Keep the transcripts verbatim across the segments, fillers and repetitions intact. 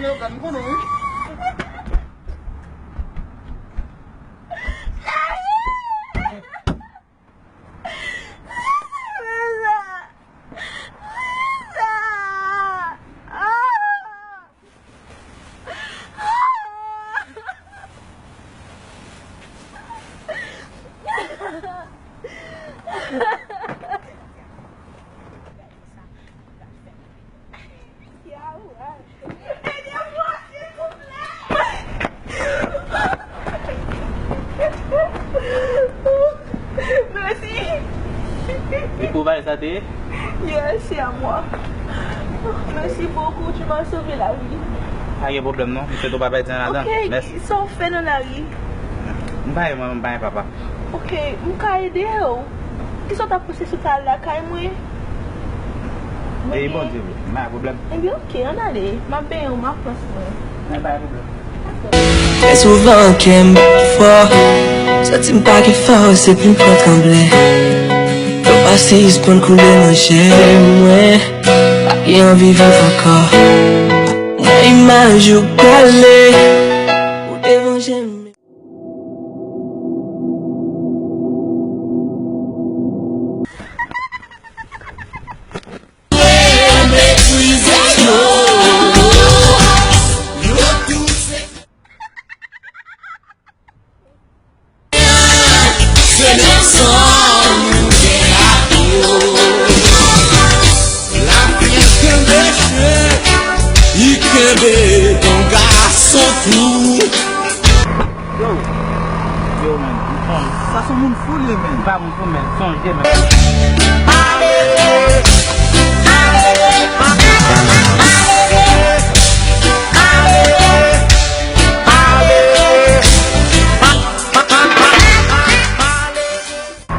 m leyokan, m konnen wi. Mèsi. E pou bagay sa te ye? Yes, c'est à moi. Merci beaucoup, tu m'as sauvé la vie. Pa gen pwoblèm non. M swete w pa pèdi anyen ladan. Ok, mèsi. Sa w fè nan lari? M pa gen manman, m pa gen papa. Ok, m ka ede w? Kisa w ta panse si w ta al lakay mwen? Ey, Bondye vle, m pa gen pwoblèm. Ebyen, ok, ann ale. M ap benyen w, m ap pran swen w. M pa gen pwoblèm. Trè souvan kè m pa fò, santi m pa gen fòs epi m pran tranble. Dlo pa sispann koule nan je mwen, pa gen anvi viv ankò. Nan imaj ou prale, ou devan je m. Li kenbe yon gason tou. Yo, yo, man, m fon. Sa se moun fou li ye, man. M pa moun fou, man. Sonje, man.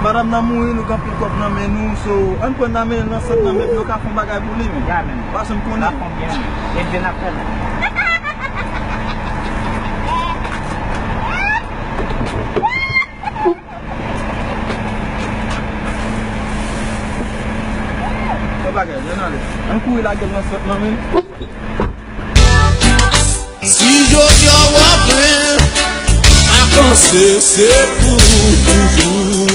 Madanm nan mouri, nou gen anpil kòb nan men nou, so ann pran nan men l, nan sant nan, men pou yo ka fè yon bagay pou li, men. Ya, men. Paske m konnen. N ap fè byen, men. E byen n ap fè, men. Fè bagay, ann ale. Ann kouri lage l nan sant nan, men. Se, se pou toujou.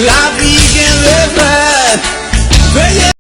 Lavi gen revè. Veye